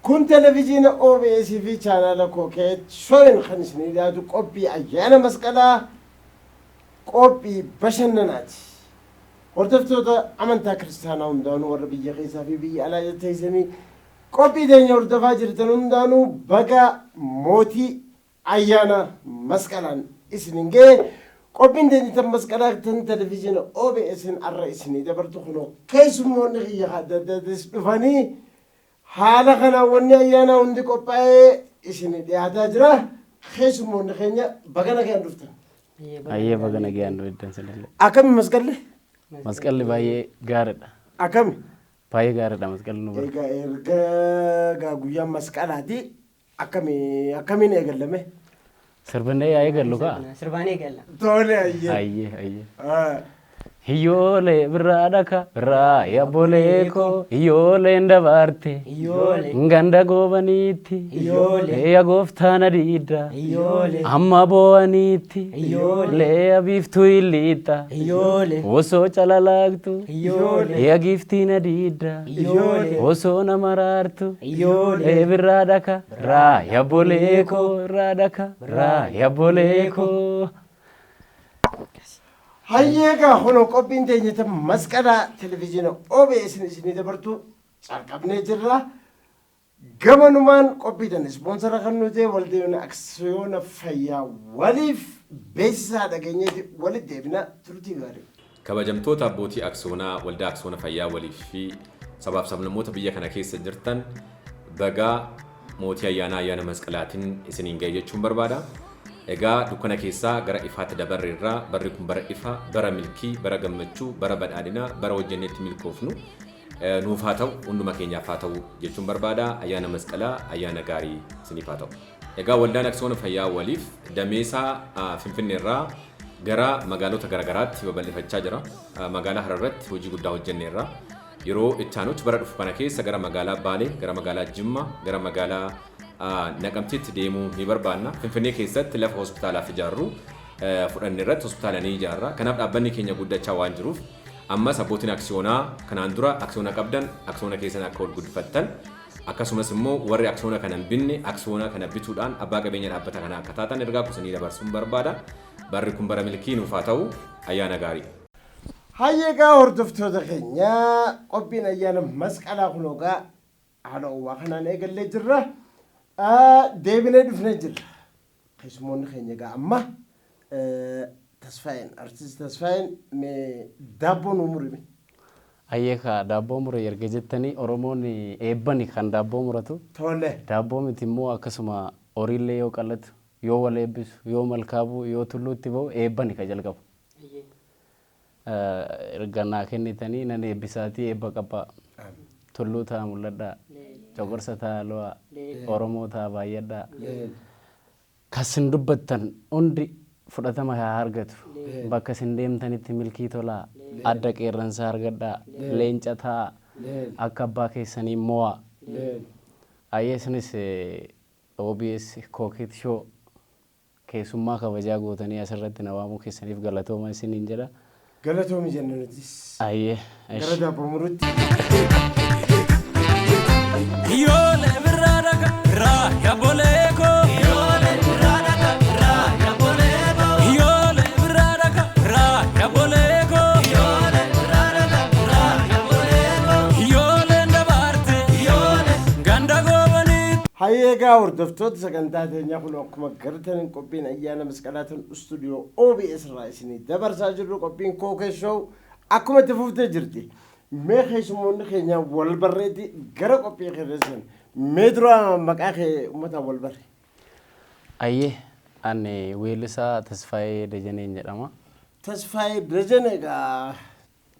Kun televizyiina OBS fi chaanaala Kookeet Show'n kan isinii dhiyaatu qophii ayyaana masqalaa qophii bashannanaati. Hordoftoota amantaa kiristaanaa hundaanuu warra biyya keessaa fi biyya alaa teessanii qophii teenya hordofaa jirtan hundaanuu baga mootii ayyaana masqalaan isinin ga'e. Qophiin teenya tan masqalaa tan televizyiina OBS'n arra isinii dabartu kunoo keessummoonni kiyya adda addaatis dhufanii haala kanaan wanni ayyaanaa hundi qophaa'ee isinii dhiyaataa jira. Keessummoonni keenya baga nagaan dhuftan. Ayyee, baga nagaan nu eddan sinillee. Akkami masqalli? Masqalli baay'ee gaariidha. Akkami? Baay'ee gaariidha masqalli nu bara. Egaa erga gaa guyyaan masqalaati akkami akkamiin eegallame? Sirbinee yaa eegallu kaa? Sirbaan eegalla. Tole, ayyee. Ayyee, ayyee. Iyyoolee birraa dhaka birraa yabbolee koo, iyyooleen dabarte Iyyoolee. ganda goobaniitti. Iyyoolee. Leeya gooftaan adiidda. Iyyoolee. Amma boo'aniitti. Iyyoolee. Leeya biiftuu illiitta. Iyyoolee. Osoo calalaaqtu. Iyyoolee. Leeya giiftiin adiidda. Iyyoolee. Osoo nama raartu. Iyyoolee. Lee birraa dhaka birraa yabbolee koo, birraa dhaka birraa yabbolee koo. Hayyee, egaa kunoo qophiin teenya tan masqalaa televizyiina OBS isinii dabartu calqabnee jirra. Gamanumaan qophii tan ispoonsara kan nuti waldeen aksiyoona fayyaa waliif beeksisaa dhageenyeeti walitti deebina, turtii gaarii. Kabajamtoota abbootii aksoonaa waldaa aksoona fayyaa waliif fi sabaaf sablammoota biyya kana keessa jirtan, bagaa mootii ayyaanaa ayyaana masqalaatiin isiniin ga'e jechuun barbaada. Egaa dukkana keessaa gara ifaatti dabarre irraa barri kun bara ifa, bara milkii, bara gammachuu, bara badhaadhinaa, bara hojjenneetti milkoofnu nuuf haa ta'u, hunduma keenyaaf haa ta'u jechuun barbaada. Ayyaana masqalaa ayyaana gaarii isiniif haa ta'u. Egaa waldaan aksoona fayyaa waliif dameesaa Finfinneerraa gara magaalota garaagaraatti babal'ifachaa jira. Magaalaa Hararratti hojii guddaa hojjenneerra. Yeroo itti aanutti bara dhufu kana keessa gara magaalaa Baalee, gara magaalaa Jimma, gara magaalaa Naqamtiitti deemuu ni barbaanna. Finfinnee keessatti lafa hospitaalaaf ijaarru fudhanne irratti hospitaala ni ijaarra. Kanaaf dhaabbanni keenya guddachaa waan jiruuf ammas abbootiin aksiyoonaa kanaan dura aksiyoona qabdan aksiyoona keessan akka ol guddifattan, akkasumas immoo warri aksiyoona kana hin binne aksiyoona kana bituudhaan abbaa qabeenya dhaabbata kanaa akka taatan ergaa kusanii dabarsuun barbaada. Barri kun bara milkii nuuf haa ta'u, ayyaana gaarii. Hayyee, egaa hordoftoota keenya, qophiin ayyaana masqalaa kun egaa haala oowwaa kanaan eegallee jirra. Deebinee dhufnee jirra. Keessummoonni keenya egaa amma Tasfaayeen, artist Tasfaayeen, mee daabboo nuu murime. Ayyee kaa, daabboo mure erga jettanii, Oromoon eebbani kan daabboo muratu. Tole. Daabboo miti immoo, akkasuma horiillee yoo qalatu, yoo wal eebbisu, yoo malkaa bu'u, yoo tulluutti ba'u eebbani ka jalqabu. Erga naa kennitanii nan eebbisaatii eebba qabaa. Tulluu ta'a mul'adhaa. Coqorsa ta'a lo'aa. Oromoo ta'a baay'adhaa. Kasin dubbattan hundi fudhatama haa argatu. Bakka isin deemtanitti milkii tolaa. Adda qeerransaa argadhaa. Leenca ta'a. Akka abbaa keessanii mo'aa. Ayyee, isinis OBS Kookeet Show keessummaa kabajaa gootanii asirratti na waamuu keessaniif galatooma isiniin jedha. Galatoomi jenna nutis. Ayyee. Gara daabboo murutti. Iyyoolee birraa dhaka birraa yabbolee koo. Iyyoolee birraa dhaka birraa yabbolee koo. Iyyoolee birraa dhaka birraa yabbolee koo. Iyyoolee birraa dhaka birraa yabbolee koo. Iyyooleen dabarte. Iyyoolee ganda goobaniitti. Hayyee, egaa hordoftoota sagantaa teenyaa, kun akkuma gartaniin qophiin ayyaana masqalaatiin istuudiyoo OBS irraa isinii dabarsaa jirru qophiin Kookee Show akkuma itti fuftee jirti. Mee keessummoonni keenya wal barreetti gara qophii keessan. Mee dura maqaa kee uummataan wal barre. Ayyee, ani weellisaa Tasfaayee Dajaneen jedhama. Tasfaayee Dajanee egaa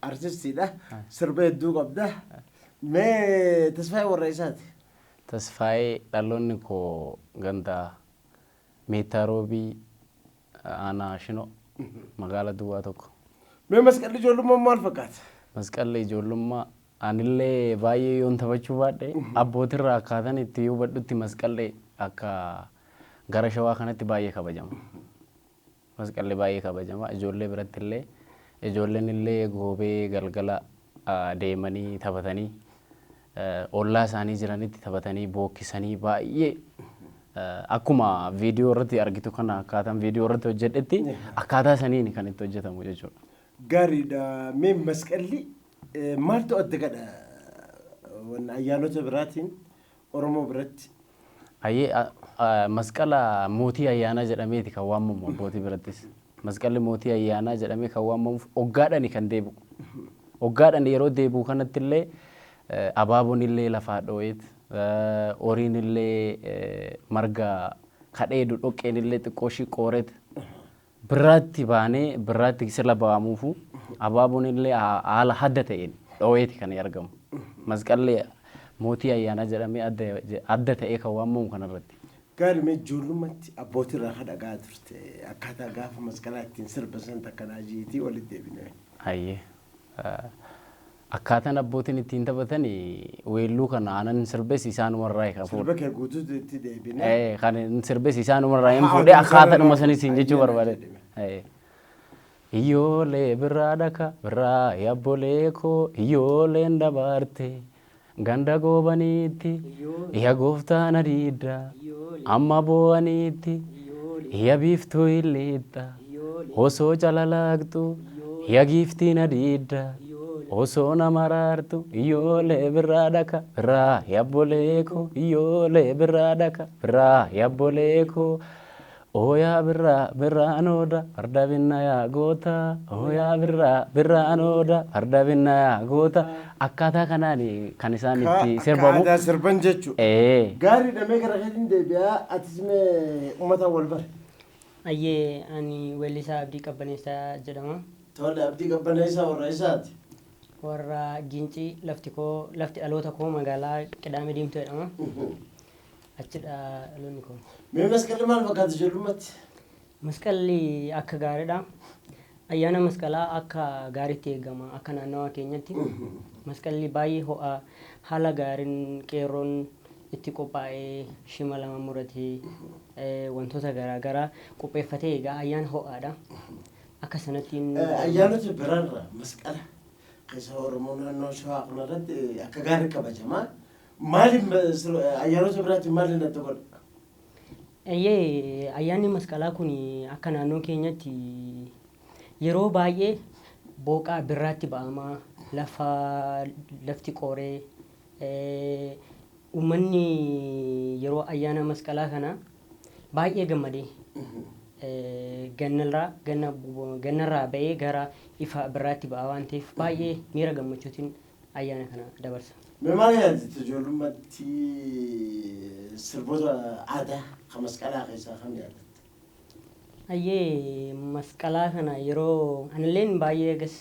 artistiidha. Sirba hedduu qabda. Mee Tasfaayee warra isaati? Tasfaayee dhaloonni koo ganda Meettaa Roobii, aanaa Shinoo, magaalaa Duwwaa 1. Mee masqalli ijoollummaa maal fakkaata? Masqalli ijoollummaa anillee baay'ee yoon taphachuu baadhe, abbootirraa akkaataan itti hubadhutti masqalli akka gara Shawaa kanatti baay'ee kabajama. Masqalli baay'ee kabajama. Ijoollee biratti illee, ijoolleen illee goobee galgala deemanii taphatanii Ollaa isaanii jiranitti taphatanii bookkisanii baay'ee akkuma viidiyoo irratti argitu kana akkaataan viidiyoo irratti hojjedhetti akkaataa saniin kan itti hojjetamu jechuudha. Gaariidha. Mee masqalli maaltu adda godha wanna ayyaanota biraatiin Oromoo biratti? Ayyee, masqala mootii ayyaanaa jedhameeti kan waamamu abbootii birattis. Masqalli mootii ayyaanaa jedhamee kan waamamuuf hoggaadhani kan deebi'u. Hoggaadhaan yeroo deebi'u kanatti illee abaaboon illee lafaa dhoo'eet, horiin illee marga kadheedu dhoqqeen illee xiqqoo ishii qooreet birraatti baanee birraatti sila ba'amuufu abaaboon illee haala adda ta'een dhoo'eeti kan argamu. Masqalli mootii ayyaanaa jedhamee adda ta'ee kan waamamu kanarratti. Gaarii, mee ijoollummaatti abbootii irraa kan dhagaa turte akkaataa gaafa masqalaa ittiin sirba san takkanaa jiitii walitti deebine. Ayyee. Akkaataan abbootiin ittiin taphatan weelluu kana aanan sirbes isaanumarraa kan fuudhe. Sirba kee guutuutti itti deebine. Kan sirbes isaanumarraa hin fuudhe, akkaataadhuma sanis jechuu barbaade. Iyyoolee birraa dhaka birraa yabbolee koo, iyyooleen dabarte ganda goobaniitti, iya gooftaan adiidda amma boo'aniitti, iya biiftuu illiitta osoo calalaaqxu, iya giiftiin adiidda osoo nama raartu, iyyoolee birraa dhaka birraa yabbolee koo, iyyoolee birraa dhaka birraa yabbolee koo. Ooyaa birraa birraan ooda farda binna yaa goota, ooyaa birraa birraan ooda farda binna yaa goota. Akkaataa kanaan kan isaan itti sirbamu. Akka aadaa sirban jechuudha. Ee. Gaariidha, mee gara keetiin deebi'aa, atis mee uummataan wal bare. Ayyee, ani weellisaa Abdii Qabbaneessaa jedhama. Tole, Abdii Qabbaneessaa warra isaati. Warra Gincii, lafti koo, lafti dhaloota koo magaalaa Qidaamee Diimtuu jedhama. Achidha dhaloonni koo. Mee masqalli maal fakkaata ijoollummaatti? Masqalli akka gaariidha. Ayyaana masqalaa akka gaariitti eegama akka naannawaa keenyatti. Masqalli baay'ee ho'a, haala gaariin qeerroon itti qophaa'ee, shima lama muratee, wantoota garaagaraa qopheeffatee egaa ayyaana ho'aadha. Akka sanattiin. Ayyaanota biraarra masqala keessa Oromoo naannoo Shawaa kanarratti akka gaarii kabajamaa. Maaliif ayyaanota biraatiin maaliin adda godha? Eeyyee, ayyaanni masqalaa kun akka naannoo keenyatti yeroo baay'ee booqaa birraatti ba'amaa, lafa lafti qooree, uummanni yeroo ayyaana masqalaa kana baay'ee gammadee gannarraa ganna gannarraa ba'ee gara ifa birraatti ba'a waan ta'eef baay'ee miira gammachuutiin ayyaana kana dabarsa. Mee maal yaadatta ijoollummaatti, sirboota aadaa kan masqalaa keessaa kam yaadatta? Ayyee, masqalaa kana yeroo anilleen baay'ee gas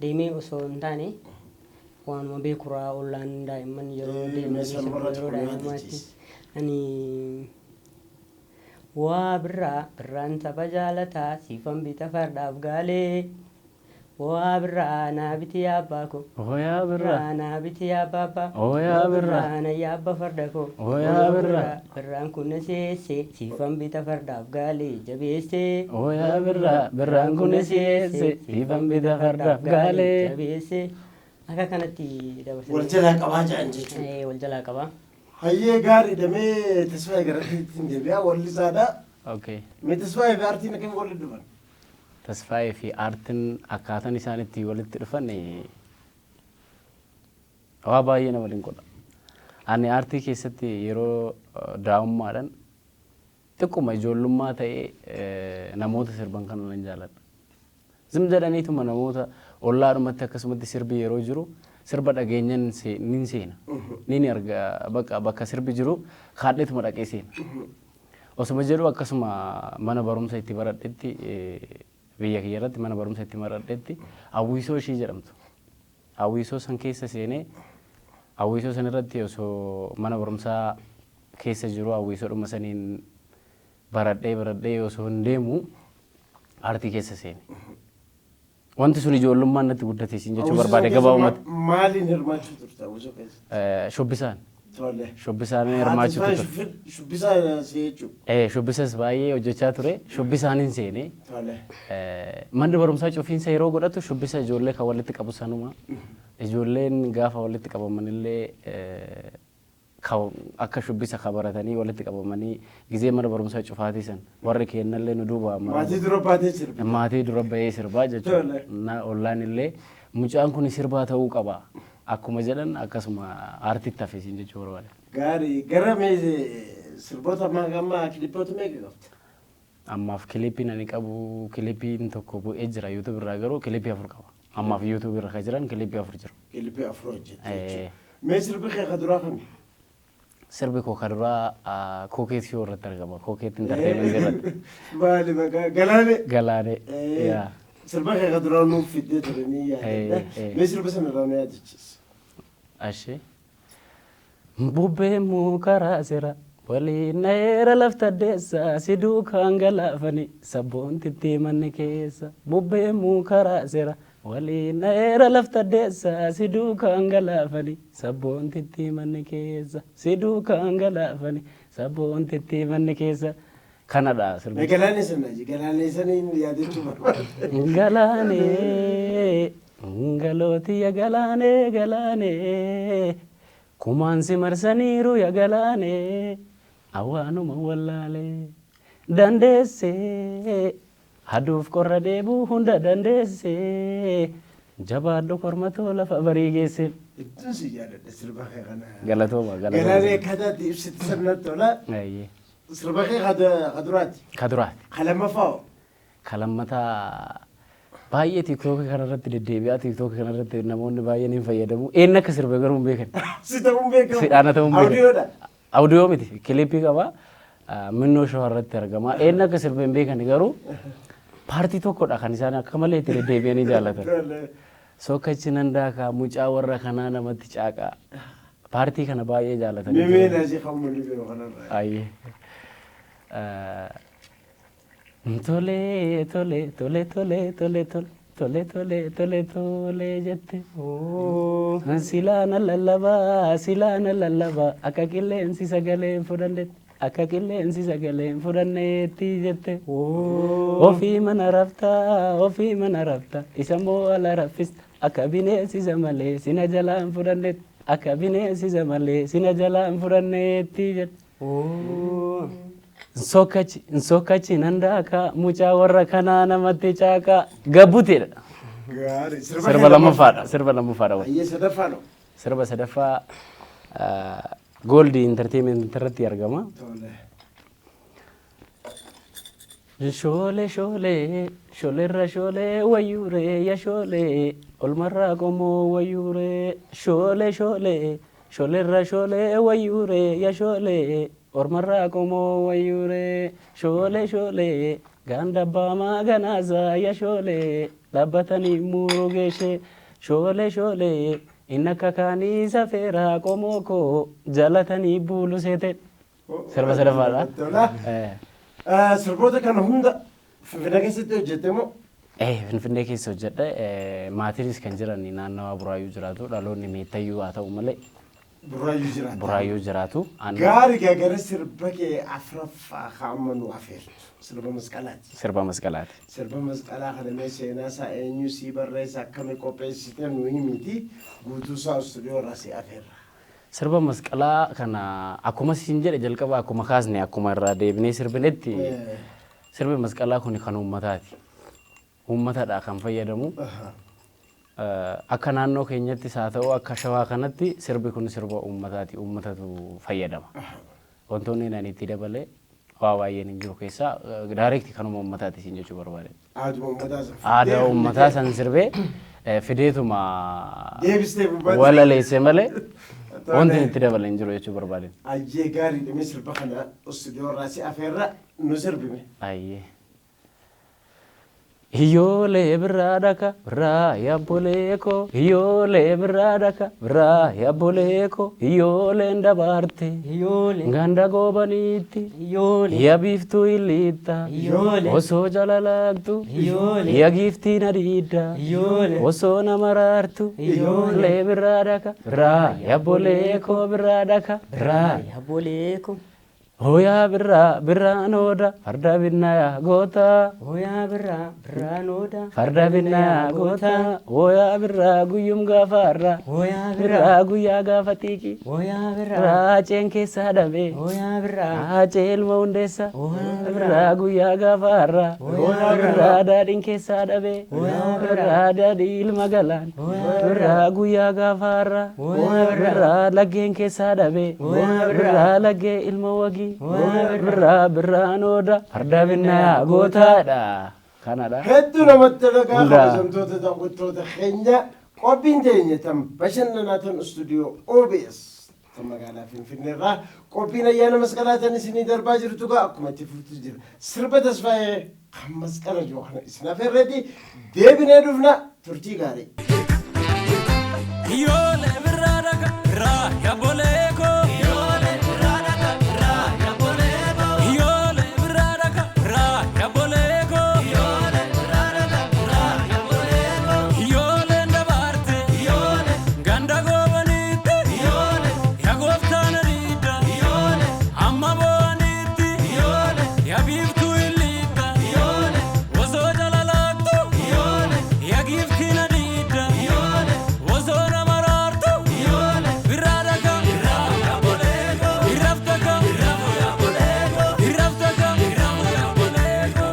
deemee osoo hin taane waanuma beekuraa ollaan daa'imman yeroo deemanii sirbu yeroo daa'imummaatti ani waa birraa birraan tapha jaalataa siifan bita fardaaf gaalee, waa birraa naa biti abbaa koo. Ooyaa birraa. Birraa naa biti abbaa. Ooyaa birraa. Na yaabba farda koo. Ooyaa birraa. Birraan kun na seesse siifan bita fardaaf gaalee jabeesse. Ooyaa birraa birraan kun si'eesse siifan bita fardaaf gaalee. Jabeesse. Akka kanatti dabarsanii. Wal jalaa qabaa jedhan jechuudha. Wal jalaa qabaa. Hayyee, gaariidha, mee Tasfaayee gara keetiin deebi'aa, wallisaadha. Okay. Mee Tasfaayee fi aartiin akkamiin walitti dhufan? Tasfaayee fi aartiin akkaataan isaan itti walitti dhufan waa baay'ee nama dinqudha. Ani aartii keessatti yeroo daa'ummaadhaan xiqquma ijoollummaa ta'ee namoota sirban kana nan jaaladha. Zim jedhaniituma namoota ollaadhumatti akkasumatti sirbi yeroo jiru sirba dhageenyan nin seena. Nin arga, bakka bakka sirbi jiru kaadheetuma dhaqee seena. Osuma jedhu akkasuma mana barumsa itti baradhetti, biyya kiyya irratti mana barumsa itti baradhetti hawwisoo ishii jedhamtu. Hawwisoo san keessa seenee, hawwisoo san irratti osoo mana barumsaa keessa jiru hawwisoodhuma saniin baradhee baradhee osoo hin deemu aartii keessa seene. Wanti sun ijoollummaan natti guddate siin jechuu barbaade gabaabumatti. Maaliin hirmaachuu turte hawwisoo keessa? Shubbisaan. Tole. Shubbisaan hirmaachuu ture. Shubbisaa si jechuudha. Shubbisas baay'ee hojjechaa ture. Shubbisaan hin seene. Tole. Manni barumsaa cufiinsa yeroo godhatu shubbisa ijoollee kan walitti qabu sanuma. Ijoolleen gaafa walitti qabamanillee akka shubbisa kabaratanii walitti qabamanii gizee mana barumsaa cufaatii san warri kennallee nu duuba Maatii dura baatee sirbi. Maatii dura bahee sirbaa jechuudha. Na ollaan illee mucaan kun sirbaa ta'uu qaba. Akkuma jedhan akkasuma aartitti hafeesiin jechuu barbaada. Gaarii gara mee sirboota ammaa gammaa kilipoota meeqa qabda? Ammaaf kilipiin ani qabu kilipiin tokko bu'ee jira YouTube irraa garuu kilipii 4 qaba. Ammaaf YouTube irra kan jiran kilipii 4 jiru. Kilipii 4 hojjette jechuudha. Mee sirbi kee ka duraa kami? Sirbi koo ka duraa Kookeet Show irratti argama. Kookeet Entertainment irratti. Maali maqaa Galaanee? Galaanee. Sirba kee ka duraa nuuf fiddee ture ni yaadadha. Mee sirba sana irraa nu yaadachiisi. Ashee. Bubbeen muka raasera waliin dheera lafta deessa si duukaan galaafani sabboontitti manni keessa. Bubbeen muka raasera waliin dheera lafta deessa si duukaan galaafani sabboontitti manni keessa. Si duukaan galaafani sabboontitti manni keessa. Kanadha sirbi. Mee galaanee sana galaanee saniin yaadachuu barbaada. Galaanee galooti ya galaanee galaanee kumaan si marsaniiru ya galaanee awwaanuma wallaalee dandeessee aduuf qorra deebuu hunda dandeessee jabaadhu kormatoo lafa barii geesse. Hedduun si jaalladha sirba kee kana. Galatooma galatooma. Galaanee akkaataa itti ibsitu sanatti tola. Sirba kee ka duraati. Ka duraati. Ka lammaffaa hoo? Ka lammataa baay'ee tiiktookii kanarratti deddeebi'aa tiiktookii kanarratti namoonni baay'een hin fayyadamu. Eenyu akka sirbe garuu hin beekan. Si ta'uun beekamu. Si dhaana ta'uun beekamu. Audiyoodha. Audiyoo miti kilipii qaba. Minnoo shawaa irratti argama. Eenyu akka sirbe hin beekan garuu paartii tokkodha kan isaan akka malee itti deddeebi'anii jaallatan. Sokkachi nan daakaa mucaa warra kanaa namatti caaqaa. Paartii kana baay'ee jaallatanii. Mee naasii kan uummanni beeku kanarraa. Ayyee. Tole tole tole tole tole tole tole tole tole tole jette. Silaana lallabaa silaana lallabaa akka qilleensi sagalee hin fudhannetti akka qilleensi sagalee hin fudhannetti jette. Ofii mana raftaa ofii mana raftaa isa moo ala raffista akka bineensisa malee sina jalaa hin fudhannetti akka bineensisa malee sina jalaa hin fudhannetti jette. Sokkachi sokkachi nan daakaa mucaa warra kanaa namatti caaqaa gabbuteedha. Gaarii. Sirba lammaffaadha. Sirba lammaffaadha. Ayyee sadaffaa noo? Sirba sadaffaa Gold Entertainment irratti argama. Tole. Shoolee shoolee shoolerra shoolee wayyuuree ya shoolee olmarraa qomoo wayyuuree shoolee shoolee shoolerra shoolee wayyuuree ya shoolee ormarraa qomoo wayyuuree shoolee shoolee ganda baamaa ganaasaa ya shoolee dhaabbatanii muuruu geeshee shoolee shoolee inni akka kaanii safeeraa qomoo koo jalatanii buulu seete. Sirba sadaffaadha. Tola. Sirboota kana hunda Finfinnee keessatti hojjette moo? Finfinnee keessa hojjedhe. Maatiinis kan jiran naannawaa Buraayyuu jiraatu. Dhaloonni Meettayyuu haa ta'u malee Buraayyuu jiraata. Buraayyuu jiraatu. Gaarii gaa gara sirba kee afuraffaa kaa'amma nu afeertu. Sirba masqalaati. Sirba masqalaati. Sirba masqalaa kana mee seenaa isaa eenyu sii barreessa akkami qopheessite nu himiti guutuu isaa istuudiyoo irraa si afeerra. Sirba masqalaa kana akkuma siin jedhe jalqaba akkuma kaasne akkuma irraa deebinee sirbinetti sirbi masqalaa kun kan uummataati. Uummatadha kan fayyadamu. Akka naannoo keenyattis haa ta'u akka shawaa kanatti sirbi kun sirba uummataati. Uummatatu fayyadama. Wantoonni ani itti dabalee waa baay'een hin jiru keessaa direct kanuma uummataati siin jechuu barbaade. Aaduma uummataa san. Aadaa uummataa san sirbee fideetuma Deebistee bubbaatti. walaleesse malee wanti itti dabale hin jiru jechuu barbaade. Ayyee gaarii mee sirba kana istuudiyoo irraa si afeerra nu sirbime. Ayyee. Iyyoolee birraa dhaka birraa yaabbolee koo iyyoolee birraa dhaka birraa yaabbolee koo iyyooleen dabaarte Iyyoolee. ganda goobaniitti Iyyoolee. ya biiftuu illiitta Iyyoolee. osoo jalalaaktu Iyyoolee. ya giiftii na dhiidda Iyyoolee. osoo nama raartu Iyyoolee. lee birraa dhaka birraa yaabbolee koo birraa dhaka birraa Yaabbolee koo. Hooyaa birraa birraan ooda farda binnaa goota. Hooyaa birraa birraan ooda. Farda binnaa goota. Hooyaa birraa guyyum gaafa har'a. Hooyaa birraa. Birraa guyyaa gaafa xiiqi. Hooyaa birraa. Raaceen keessaa dhabee. Hooyaa birraa. Raacee ilma hundeessa. Hooyaa Birraa guyyaa gaafa har'a. Hooyaa Birraa daadhiin keessaa dhabee. Hooyaa Birraa daadhii ilma galaan. Birraa guyyaa gaafa har'a. Hooyaa Birraa laggeen keessaa dhabee. Hooyaa Birraa laggee ilma wagii. Birraa birraan ooda farda binnaa gootaadha. Kanadha. Hedduu namatti tola Hundaa. kabajamtoota daawwattoota keenya qophiin teenya tan bashannanaa tan istuudiyoo OBS tan magaalaa Finfinneerraa qophiin ayyaana masqalaa tan isinii darbaa jirtu gaa akkuma itti fuftu jira. Sirba Tasfaayee kan masqala jiru kana isin afeerreeti deebinee dhufna turtii gaarii. Iyyoolee birraa dhaga birraa yabbolee koo. Iyyoolee birraa dhaga birraa yabbolee koo. Iyyoolee birraa dhaga birraa yabbolee koo. Iyyoolee birraa dhaga birraa yabbolee koo. Iyyooleen dabaarte. Iyyoolee ganda goobaniitti. Iyyoolee yaa gooftaan ariidda. Iyyoolee amma boo'aniitti. Iyyoolee yaa biiftuu illiidda. Iyyoolee osoo jalalaattu. Iyyoolee yaa giiftiin adiidda. Iyyoolee osoo nama raartu. Iyyoolee birraa dhaga. Birraa yabbolee koo. Irraaf dhaga. Irraaf yabbolee koo. Irraaf dhaga. Irraaf yabbolee koo.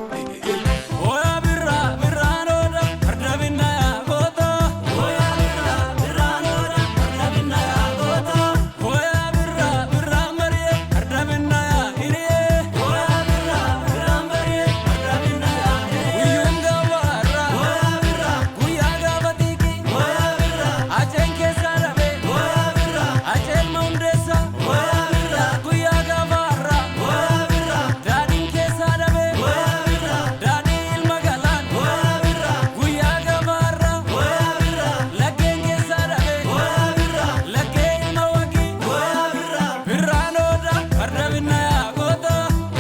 Hooyaa birraa birraan oola farda binnaa goota. Hooyaa birraa birraan oola farda binnaa goota. Hooyaa birraa birraan mari'e farda binnaa hiri'e. Hooyaa birraa birraan mari'e farda binnaa hiri'e. Guyyuun gaafa har'aa. Hooyaa birraa guyyaa gaafa xiiqii. Hooyaa birraa aceen keessaa dhabee. Hooyaa birraa aceen ilma hundeessa. Hooyaa birraa guyyaa gaafa har'aa. Hooyaa birraa daadhiin keessaa dhabee. Hooyaa birraa daadhii ilma galaan. Hooyaa birraa guyyaa gaafa har'aa. Hooyaa birraa laggeen keessaa dhabee. Hooyaa birraa laggee ilma wagii. Hooyaa birraa birraan ooda farda binnaa goota.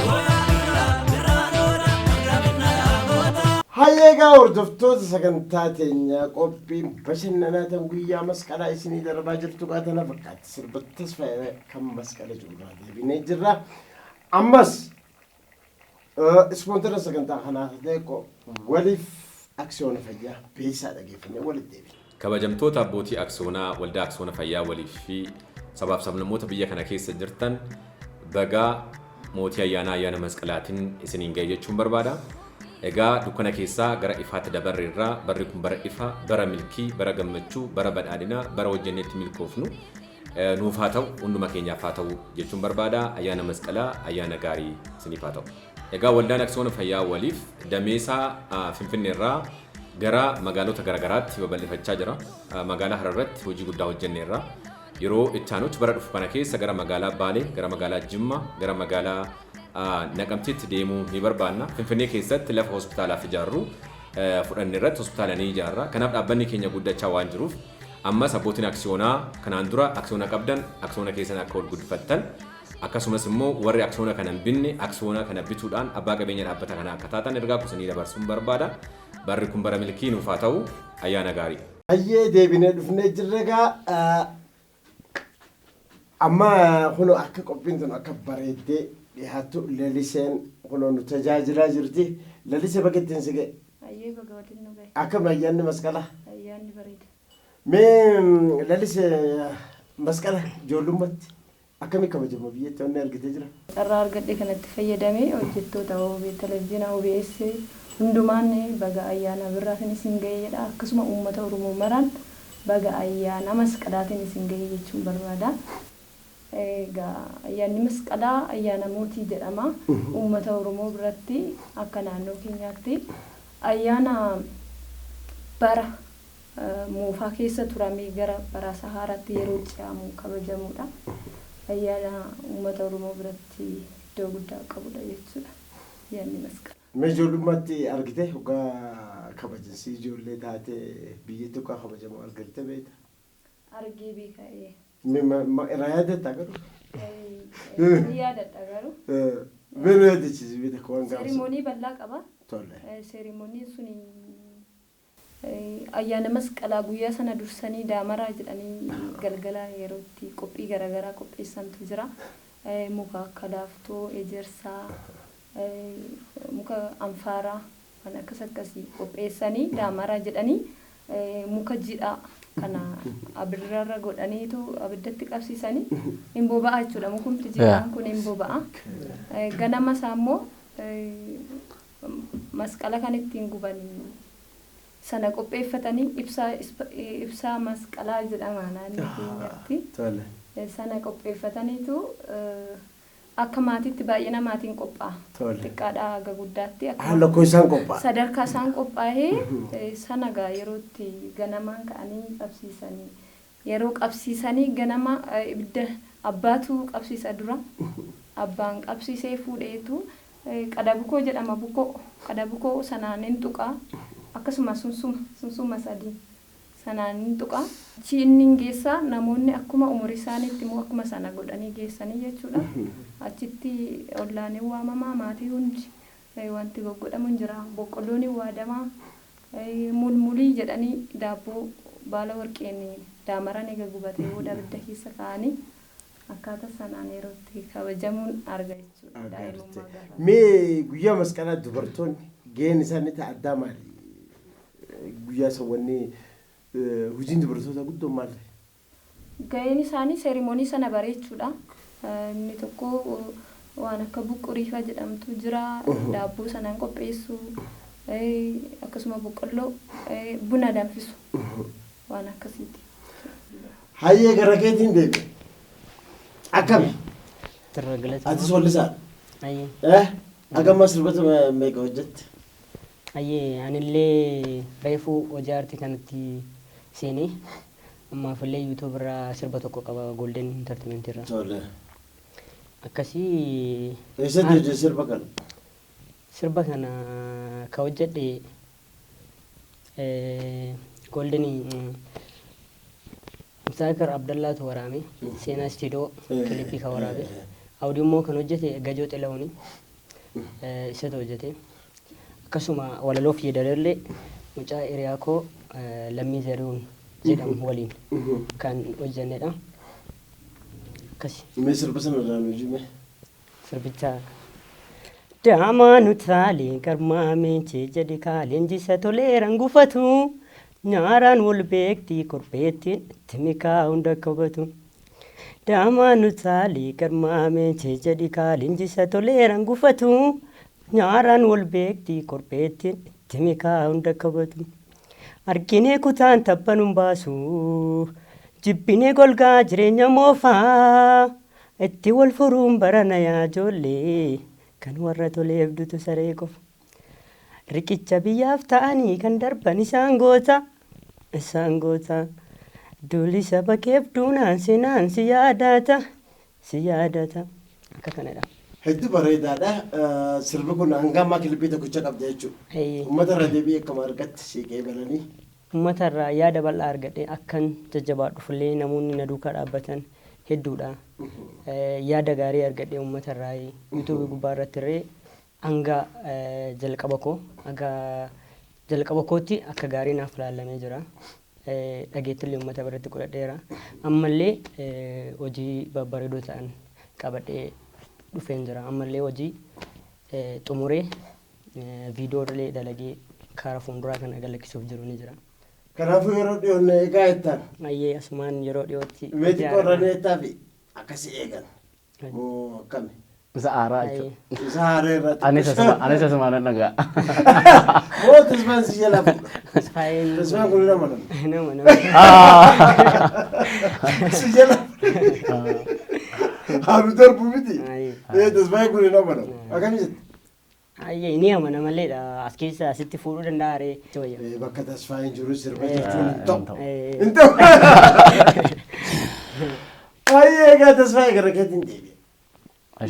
Hooyaa birraa birraan ooda farda binnaa goota. Hayyeegaa hordoftoota sagantaa teenyaa qophiin bashannanaa tan guyyaa masqalaa isinii darbaa jirtu gaa tana fakkaatti sirba Tasfaayee kan masqala jirurraa deebinee jirra. Ammas ispoonsara sagantaa kanaa ta'e waliif aksiyoona fayyaa beesaa dhageeffannee walitti deebina. Kabajamtoota abbootii aksoonaa waldaa aksoona fayyaa waliif fi sabaaf sablammoota biyya kana keessa jirtan bagaa mootii ayyaanaa ayyaana masqalaatiin isiniin ga'e jechuun barbaada. Egaa dukkana keessaa gara ifaatti dabarre irraa barri kun bara ifa, bara milkii, bara gammachuu, bara badhaadhinaa, bara hojjenneetti milkoofnu nuuf haa ta'u, hunduma keenyaaf haa ta'u jechuun barbaada. Ayyaana masqalaa ayyaana gaarii isiniif haa ta'u. Egaa waldaan aksoona fayyaa waliif dameesaa Finfinnee irraa gara magaalota garaagaraatti babal'ifachaa jira. Magaalaa Hararratti hojii guddaa hojjenneerra. Yeroo itti aanutti bara dhufu kana keessa gara magaalaa Baalee, gara magaalaa Jimma, gara magaalaa Naqamteetti deemuu ni barbaanna. Finfinnee keessatti lafa hospitaalaaf ijaarru fudhanne irratti hospitaala ni ijaarra. Kanaaf dhaabbanni keenya guddachaa waan jiruuf ammas abbootiin aksiyoonaa kanaan dura aksiyoona qabdan aksiyoona keessan akka ol guddifattan akkasumas immoo warri aksiyoona kana hin binne aksiyoona kana bituudhaan abbaa qabeenya dhaabbata kanaa akka taatan ergaa kusanii dabarsuun barbaada. Barri kun bara milkii nuuf haa ta'u ayyaana gaarii. Hayyee deebinee dhufnee jirra gaa amma kunoo akka qophiin tun akka bareeddee dhiyaattu laliseen kunoo nu tajaajilaa jirti. Lalisee bakka ittiin si ga'e. Ayyee baga waliin nu gahe. Akkam ayyaanni masqalaa? Ayyaanni bareeda. Mee lalisee masqala ijoollummaatti akkamii kabajama biyyatti wanni argitee jira? Carraa argadhe kanatti fayyadamee hojjettoota OB televizyiina OBS hundumaan baga ayyaana birraatiin isin ga'e jedha. Akkasuma uummata Oromoo maraan baga ayyaana masqalaatiin isin ga'e jechuun barbaada. Egaa ayyaanni masqalaa ayyaana mootii jedhama. Uummata Oromoo biratti akka naannoo keenyaatti ayyaana bara moofaa keessa turamee gara bara sahaaraatti yeroo ce'amu kabajamudha. Ayyaana uummata Oromoo biratti iddoo guddaa qabudha jechuudha. Ayyaanni masqalaa. Mee ijoollummaatti argite hoggaa kabajansi ijoollee taate biyyatti hoggaa kabajamu argite beekta? Argee beeka'ee. Mee irraa yaadattaa garuu? Ni yaadadha garuu. Mee nu yaadachiisi beekta waan gaafsa. Seerimoonii bal'aa qaba. Tole. Seerimooniin suni Ayyaana masqalaa guyyaa sana dursanii daamaraa jedhanii galgala yerootti qophii garaagaraa qopheessantu jira. Muka akka laaftoo, ejersaa, muka anfaaraa waan akkas akkasii qopheessanii daamaraa jedhanii muka jiidhaa kana abiddarra godhaniitu abiddatti qabsiisanii hin boba'a jechuudha. Mukumti jiidhaan kun hin boba'a. Ganama isaa immoo masqala kan ittiin guban sana qopheeffatanii ibsaa masqalaa jedhama naannoo keenyatti. Tole. Sana qopheeffataniitu akka maatiitti baay'ina maatiin qophaa'a. Tole. Xiqqaadhaa haga guddaatti akka Haala koo isaan qophaa'a. Sadarkaa isaan qophaa'ee sana gaa yerootti ganamaan ka'anii qabsiisanii yeroo qabsiisanii ganama ibidda abbaatu qabsiisa dura abbaan qabsiisee fuudheetu qadabukoo jedhama bukoo qadabukoo sanaan hin tuqaa akkasuma sunsuma sadii sanaan hin tuqaa achi inni hin geessaa namoonni akkuma umurii isaaniitti immoo akkuma sana godhanii geessanii jechuudha achitti ollaan hin waamamaa maatii hundi wanti goggodhamu hin jira boqqolloon hin waadamaa mulmulii jedhanii daabboo baala warqeen daamaran eega gubatee booda abidda keessa kaa'anii akkaataa sanaan yerootti kabajamuun arga jechuudha daa'imummaa gaafa. Mee guyyaa masqalaa dubartoonni gaheen isaanii ta'a addaa maali? Guyyaa san wanni hojiin dubartoota guddoon maali? Gaheen isaanii seerimoonii sana bareechuudha. Inni tokko waan akka buqquriifa jedhamtu jira. Daabboo sanaan qopheessu. Akkasuma boqqolloo buna danfisu. Waan akkasiiti. Hayyee gara keetiin deebi. Akkami? Tirra galata. Atis wallisaadha. Ayyee. Hagamma sirbata meeqa hojjette? Ayyee anillee reefuu hojii aartii kanatti seenee ammaafillee YouTube irraa sirba tokko qaba Golden Entertainment irraa. Tole. Akkasii Eessatti hojjette sirba kana? Sirba kana ka hojjedhe Golden Musaakir Abdallaatu waraame seenaa istiidiyoo kilipii ka waraabe. Awudii immoo kan hojjete Gajoo Xila'uuni isatu hojjete. Akkasuma walaloo fi yeedaloo mucaa hiriyaa koo Lammii Zarihuun jedhamu waliin kan hojjennedha. Akkasi. Mee sirba sana irraa nu himi. Sirbicha. Daamaa utaalee garmaamee jedhi kaaleenjisa toleeraan gufatu nyaaraan wal beektii korbeettiin itti mikaa hunda kabatu. Daamaa utaalee garmaamee jedhi kaaleenjisa toleeraan gufatu nyaaraan wal beektii korbeettiin itti mikaa hunda kabatu. Arginee kutaan tabbanuun baasu jibbinee golgaa jireenya moofaa itti wal furuun barana yaa ijoollee kan warra toleef dutu saree qofa. Riqicha biyyaaf ta'anii kan darban isaan goota isaan goota duuli saba keef duunaan seenaan si yaadata si yaadata akka kanadha. Hedduu bareedaadha. Sirbi kun hanga ammaa kilipii tokkicha qabda jechuudha. Uummata irra deebi'ee akkama argatte siiqee balanii. Uummata irraa yaada bal'aa argadhe akkan jajjabaadhuufillee namoonni na duukaa dhaabbatan hedduudha. Yaada gaarii argadhe uummata irraa yuutuubii gubbaa irratti illee hanga jalqaba koo hanga jalqaba kootti akka gaarii naaf ilaalamee jira. Dhageettillee uummata biratti godhadheera. Ammallee hojii babbareedoo ta'an qabadhee dhufeen jira. Ammallee hojii xumuree viidiyoolee dalagee karaa fuulduraa kana galakkisuuf jiru ni jira. Kanaafuu yeroo dhiyoon eegaa jettaan. Ayyee asumaan yeroo dhiyootti. Mee xiqqoo irra neettaa fi akkasii eegan. Moo akkami? Isa aaraa jechuudha. Isa haaraa irratti. Anis asumaan nan dhaga'a. Moo tasfaan si jalaa fuudha. Tasfaayeen. Tasfaan kun nama nama. Nama nama. Si jalaa Haadhu darbu miti. Tasfaayeen kun nama nama. Akkami jette? Ayyee ni amana maleedha. As keessa asitti fuudhuu danda'a ree. Bakka tasfaayeen jiru sirba jechuun hin ta'u. Hin ta'u. Ayyee egaa tasfaayee gara keetiin deebi'e.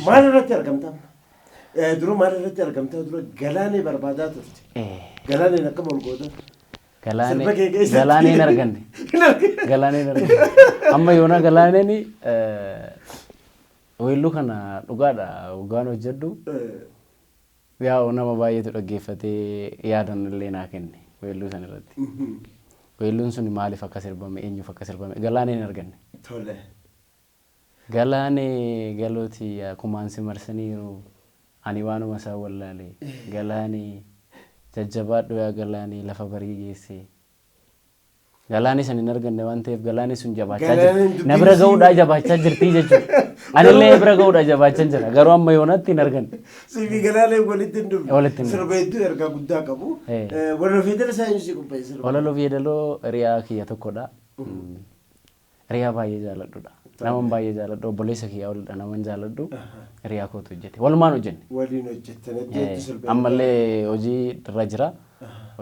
Maal irratti argamta? Dura maal irratti argamta? Dura galaanee barbaadaa turte. Galaaneen akkam ol goota? Sirba kee keessatti. Galaaneen arganne. Galaaneen arganne. Amma yoona galaaneen weelluu kana dhugaadha dhugaan hojjedhu. Yaa'u nama baay'eetu dhaggeeffatee yaadan illee naa kenne. Weelluu san irratti. Weelluun sun maaliif akka sirbame, eenyuuf akka sirbame galaanee hin arganne. Tole. Galaanee galooti kumaansi marsaniiru ani waanuma isaa wallaale galaanee jajjabaadhu yaa galaanee lafa barii geesse. Galaanee san hin arganne waan ta'eef galaanee sun jabaachaa Galaaneen jirti. Na bira dubbiin ga'uudhaa jabaachaa jirti jechuudha. Anillee bira ga'uudhaa jabaachaa jira. Garuu amma yoonaatti hin arganne. Siifii galaaneen walitti hin dhufne. Walitti hin dhufne. Sirba hedduu ergaa guddaa qabu. Warra federa saayinsii qopheesse sirba. Walaloo fi yeedaloo hiriyaa kiyya tokkodha. Hiriyaa baay'ee jaaladhudha. Naman baay'ee jaaladhu. Obboleessa kiyya olidha naman jaaladhu. Hiriyaa kootu hojjete. Walumaan hojjenne. Waliin hojjettan hedduu hedduu sirba. Ammallee hojii irra jira.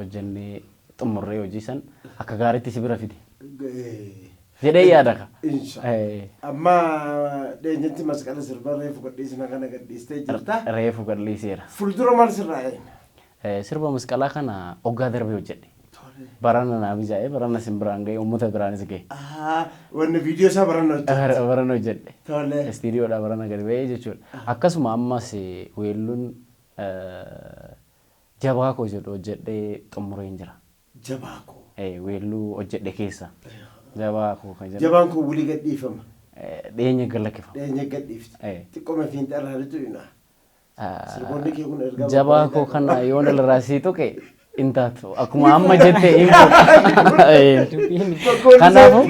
Hojjennee xumurree hojii san akka gaariitti si bira fide. Jedhee yaada ka. Insha. Amma dheenyatti masqala sirba reefu gadhiisna kana gadhiistee jirta. Reefu gadhiiseera. Fuuldura maal sirraa eegna? Sirba masqalaa kana hoggaa darbee hojjedhe. Barana naa mijaa'ee barana sin biraan ga'e uummata biraanis ga'e. Wanni viidiyoo isaa barana hojjette. Barana hojjedhe. Tole. Istiidiyoodhaa barana gadi ba'ee jechuudha. Akkasuma ammas weelluun jabaa koo jedhu hojjedhee xumureen jira. Jabaa koo. Weelluu hojjedhe keessa. Jabaa koo kan jedhu. Jabaan koo wulii gadhiifama. Dhiyeenya gad lakkifama. Dhiyeenya gadhiifti. Xiqqooma fiinxalaa ritu ina. Sirboonni kee kun ergaa Jabaa koo kana yoo nalarraa sii tuqe hin taatu. Akkuma amma jette hin fuudhu. Kanaafuu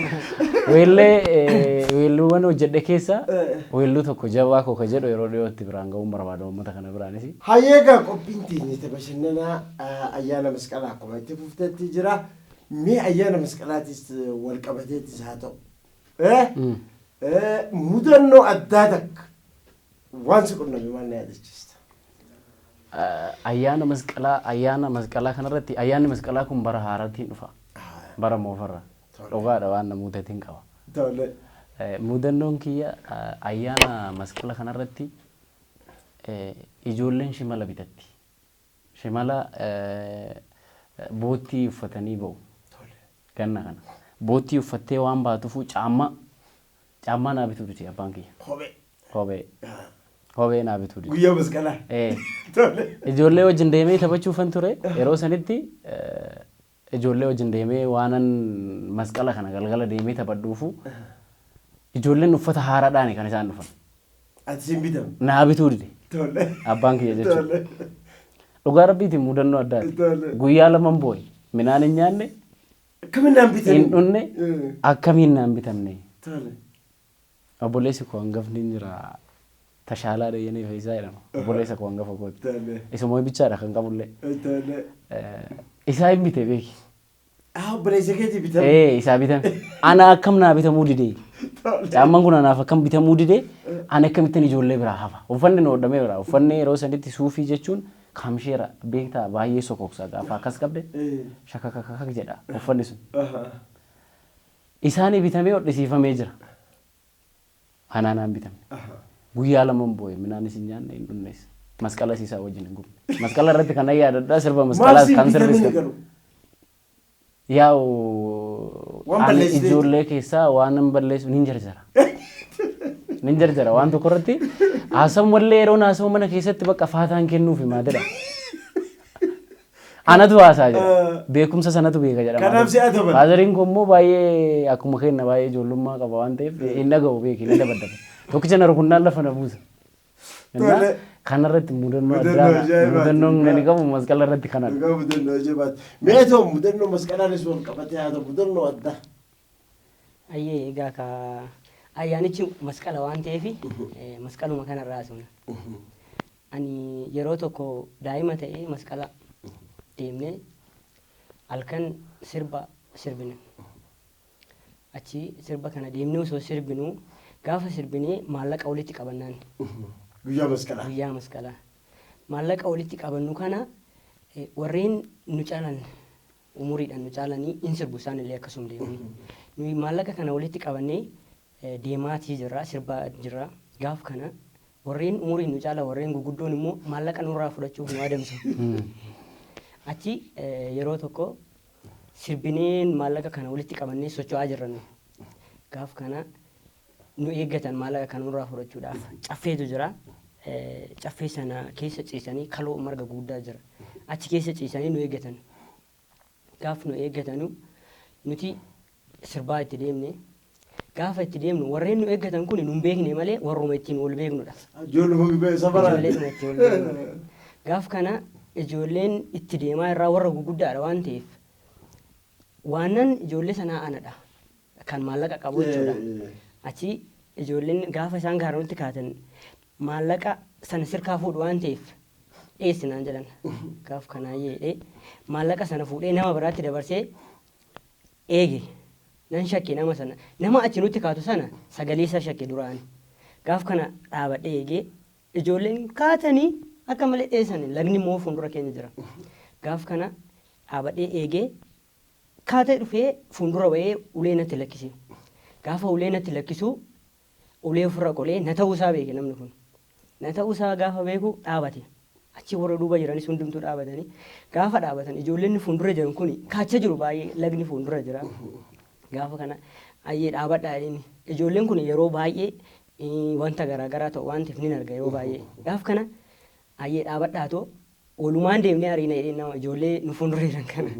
weelluuwwan hojjedhe keessa weelluu tokko jabaa koo kan jedhu yeroo dhiyootti biraan ga'uun barbaada uummata kana biraanis. Hayyeegaa qophiin teenya bashannanaa ayyaana masqalaa akkuma itti fuftetti jira. Mee ayyaana masqalaatis wal qabateettis haa ta'u. Mudannoo addaa takka waan si qunname maal na yaadachiista? Ayyaana masqalaa kanarratti ayyaanni masqalaa kun bara haaraatti dhufa. Bara moofarra. Dhugaadha waan namootaatiin qaba. Tole. Mudannoon kiyya ayyaana masqala kanarratti ijoolleen shimala bitatti. Shimala boottii uffatanii ba'u. Ganna kana. Boottii uffattee waan baatufu caammaa naa bituu dide abbaan kiyya. Kophee. Kophee. Kophee naa bituu dide. Guyyaa masqalaa. Tole. Ijoollee wajjin deemee taphachuufan ture yeroo sanitti ijoollee wajjin deemee waanan masqala kana galgala deemee taphadhuufu ijoolleen uffata haaraadhaan kan isaan dhufan. Ati siin bitamne. Naa bituu dide Tole. abbaan kiyya jechuudha. Tole. Dhugaa rabbiitiin mudannoo addaati. Tole. Guyyaa laman boo'e midhaan hin nyaanne Akkamiin naan bitamne? hin dhunne akkamiin naan bitamne. Tole. Obboleessi koo hangafni hin jira Tashaalaa Dayyanee Fayyisaa jedhama. Obboleessa koo hangafa kooti. Tole. Isuma bichaadha kan qabullee. Tole. Isaa hin bite beeki. Obboleessa keetii bitame. Isaa bitame. Ana akkam naa bitamuu didee. Tole. Caammaan kun anaaf akkam bitamuu didee ani akkamittiin ijoollee biraa hafa. Uffanni nu hodhamee biraa. Uffanni yeroo sanitti suufii jechuun kamsheera beektaa baay'ee sokoksa gaafa akkas qabde shakakakak jedha uffanni sun. Isaanii bitamee hodhisiifamee jira. Anaa naan bitamne. Guyyaa laman boo'e midhaanis hin nyaanne hin dhunnes. Masqala isaa wajjin hin gubne. Masqala irratti kan yaadadhaa sirba Maal masqalaas siin kan sirbis bitamne kan. garuu? Yaa'u Waan ani balleessiteeti. ijoollee keessaa waan hin balleessu nin jarjara. Nin jarjara waan tokko irratti haasawu yeroon haasawu mana keessatti bakka faataan kennuufi maatidha. Anatu haasaa jira. Beekumsa sanatu beeka jedhama. Kanaaf si adaban. Faazariin kun immoo baay'ee akkuma kenna baay'ee ijoollummaa qaba waan ta'eef hin dhaga'u beeki ni dabaddaba. Tokkicha na rukunnaan lafa na buusa. Tole. Kanarratti mudannoo Mudannoo addaa ajaa'ibaati. mudannoon ani qabu masqala irratti kanadha. Dhugaa mudannoo ajaa'ibaati. Mee ta'u mudannoo masqalaanis wal qabatee haa ta'u mudannoo addaa. Ayyee egaa ka ayyaanichi masqala waan ta'eef masqaluma kanarraa haasofna. Ani yeroo tokko daa'ima ta'ee masqala deemnee halkan sirba sirbine. Achi sirba kana deemnee osoo sirbinuu gaafa sirbinee maallaqa walitti qabannaan Guyyaa masqalaa. guyyaa masqalaa. Maallaqa walitti qabannu kana warreen nu caalan umuriidhaan nu caalanii in sirbu isaan illee akkasuma deemanii. Nuyi maallaqa kana walitti qabannee deemaatii jirra sirbaa jirra gaaf kana warreen umuriin nu caalan warreen guguddoon immoo maallaqa nurraa fudhachuuf nu adamsu. Achi yeroo tokko sirbinee maallaqa kana walitti qabannee socho'aa jirra nu. Gaaf kana nu eeggatan maallaqa kana nurraa fudhachuudhaaf caffeetu jira. Caffee sana keessa ciisanii kaloo marga guddaa jira. Achi keessa ciisanii nu eeggatan. Gaaf nu eeggatanu nuti sirbaa itti deemne. Gaafa itti deemnu warreen nu eeggatan kun nu hin beekne malee warruma ittiin wal beeknudha. Ijoolluma safaraan. Ijoolleedhuma ittiin wal beeknudha. Gaaf kana ijoolleen itti deemaa irraa warra guguddaadha waan ta'eef waanan ijoollee sanaa anadha kan maallaqa qabu jechuudha. Achi ijoolleen gaafa isaan gaara nutti kaatan maallaqa sana sirkaa fuudhu waan ta'eef dhiyeessi naan jedhan. Gaaf kanaa jedhee maallaqa sana fuudhee nama biraatti dabarsee eege. Nan shakke nama sana. Nama achi nutti kaatu sana sagalee isaa shakke duraan. Gaaf kana dhaabadhee eegee ijoolleen kaatanii akka malee dheessan, lagni immoo fuuldura keenya jira. Gaaf kana dhaabadhee eegee kaatee dhufee fuuldura ba'ee ulee natti lakkise. Gaafa ulee natti lakkisu ulee ofirra qolee na ta'uusaa beeke namni kun. Na ta'uusaa gaafa beeku dhaabate. Achi warra duuba jiranis hundumtuu dhaabatanii gaafa dhaabatan ijoolleen fuuldura jiran kun kaachaa jiru baay'ee, lagni fuuldura jira. Gaafa kana ayyee dhaabadhaa jedheen. Ijoolleen kun yeroo baay'ee wanta garaagaraa ta'u waan ta'eef nin arga yeroo baay'ee. Gaaf kana ayyee dhaabadhaa too walumaan deemnee ariina jedheen nama ijoollee nu fuuldura jiran kana.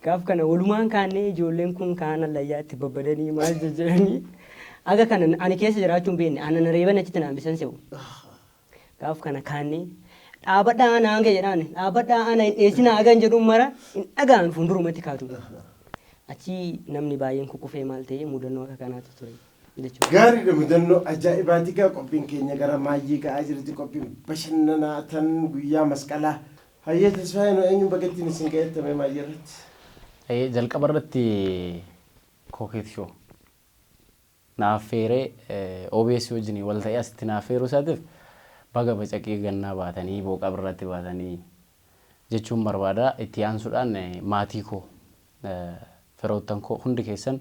Gaaf kana walumaan kaannee ijoolleen kun kaan allayyaatti babbadanii maal jejjedhanii aga kana ani keessa jiraachuu hin beekne, ana na reeban achitti na hambisan se'u. Gaaf kana kaannee dhaabadhaa ana hanga jedhaan, dhaabadhaa ana hin dheessinaa hagan jedhuun mara hin dhaga'an, fuuldurumatti kaatu. Achi namni baay'een kukkufee maal ta'e, mudannoo akka kanaatu ture jechuudha. Gaariidha, mudannoo ajaa'ibaati. Gaa qophiin keenya gara maayyii ga'aa jirti, qophiin bashannanaa tan guyyaa masqalaa. Hayyee Tasfaayee, eenyuun bagattiin isin ga'ettame maayyii irratti? Jalqaba irratti Kookeet Show naaf feeree OBS wajjin wal ta'ee asitti naaf feeruu isaatiif baga bacaqii gannaa baatanii booqa birratti baatanii jechuun barbaada. Itti aansuudhaan maatii koo, firoottan koo hundi keessan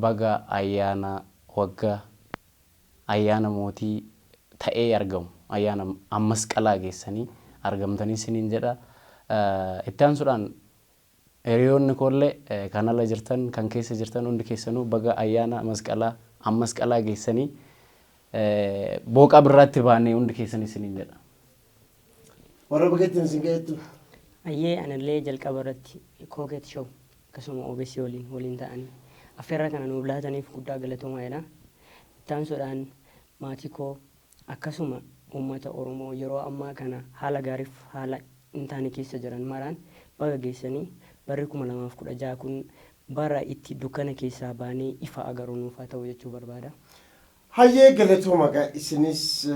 baga ayyaana waggaa ayyaana mootii ta'ee argamu ayyaana masqalaa geessanii argamtanii isiniin jedha. Itti aansuudhaan hiriyoonni koollee kan ala jirtan, kan keessa jirtan hundi keessanuu baga ayyaana masqalaa masqalaa geessanii booqa birraatti baanee hundi keessan isiniin jedha. Warra bagattiin isin ga'ettu. Ayyee, anallee jalqaba irratti Kooket Show akkasuma OBS waliin ta'anii affeerraa kana nuuf laataniif guddaa galatoomaa jedha. Itti aansuudhaan maatii koo akkasuma uummata Oromoo yeroo ammaa kana haala gaariif haala hin taane keessa jiran maraan baga geessanii, barri 2016 kun bara itti dukkana keessaa baanee ifa agarru nuuf haa ta'u jechuu barbaada. Hayyee, galatooma. Gaa isinis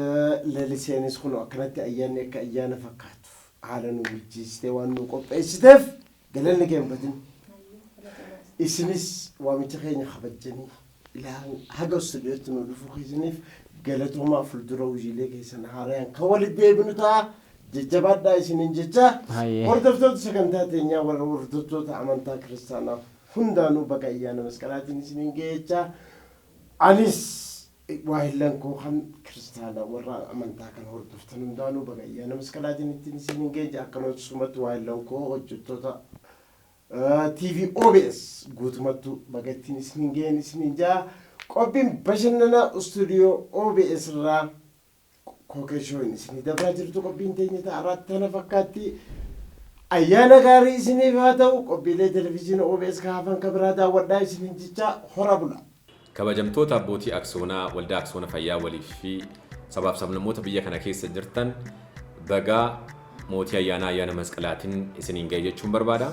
laliseenis kun akkanatti ayyaanni akka ayyaana fakkaatu haala nu bulchiistee waan nu qopheessiteef galanni kee hin badin. Isinis waamicha keenya kabajjanii ilaan haga istuudiyootti nu dhufuu keessaniif galatoomaa. Fuuldura hojiilee keessan haaraan kan walitti deebinu ta'a. Jajjabaadhaa isiniin jecha. Hayyee. Hordoftoota sagantaa teenyaa, warra hordoftoota amantaa kiristaanaa hundaanuu baga ayyaana masqalaatiin isiniin ga'e jecha. Anis waa hillan koo kan kiristaanaa warra amantaa kan hordoftan hundaanuu baga ayyaana masqalaatiin ittiin isiniin ga'e jecha. Akkanumatti waa hillan koo hojjettoota TV OBS guutumattu baga ittiin isiniin ga'een isiniin jaa. Qophiin bashannanaa istuudiyoo OBS irraa Kookeet Show-n isinii dabraa jirtu qophiin teenya ta'arratti tana fakkaatti. Ayyaana gaarii isiniif haa ta'u. Qophiilee televizyiinii OBS kaafan kan biraa daawwadhaa isiniin jecha, hora bula. Kabajamtoota abbootii aksoonaa waldaa aksoona fayyaa waliif fi sabaaf sablammoota biyya kana keessa jirtan, bagaa mootii ayyaanaa ayyaana masqalaatiin isiniin ga'e jechuun barbaada.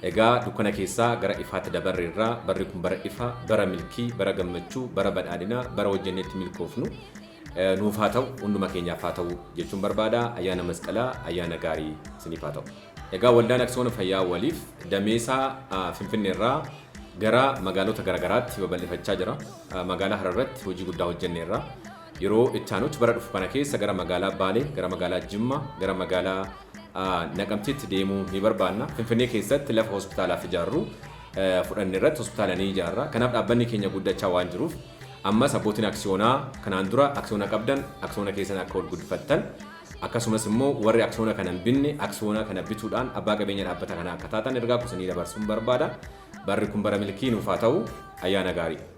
Egaa dukkana keessaa gara ifaatti dabarre irraa barri kun bara ifa, bara milkii, bara gammachuu, bara badhaadhinaa, bara hojjenneetti milkoofnu nuuf haa ta'u, hunduma keenyaaf haa ta'u jechuun barbaada. Ayyaana masqalaa ayyaana gaarii isiniif haa ta'u. Egaa waldaan aksoona fayyaa waliif dameesaa Finfinneerraa gara magaalota garaagaraatti babal'ifachaa jira. Magaalaa Hararratti hojii guddaa hojjenneerra. Yeroo itti aanutti bara dhufu kana keessa gara magaalaa Baalee, gara magaalaa Jimma, gara magaalaa Naqamtiitti deemuu ni barbaanna. Finfinnee keessatti lafa hospitaalaaf ijaarru fudhanne irratti hospitaala ni ijaarra. Kanaaf dhaabbanni keenya guddachaa waan jiruuf ammas abbootiin aksiyoonaa kanaan dura aksiyoona qabdan aksiyoona keessan akka ol guddifattan, akkasumas immoo warri aksiyoona kana hin binne aksiyoona kana bituudhaan abbaa qabeenya dhaabbata kanaa akka taatan ergaa kusanii dabarsuun barbaada. Barri kun bara milkii nuuf haa ta'u. Ayyaana gaarii.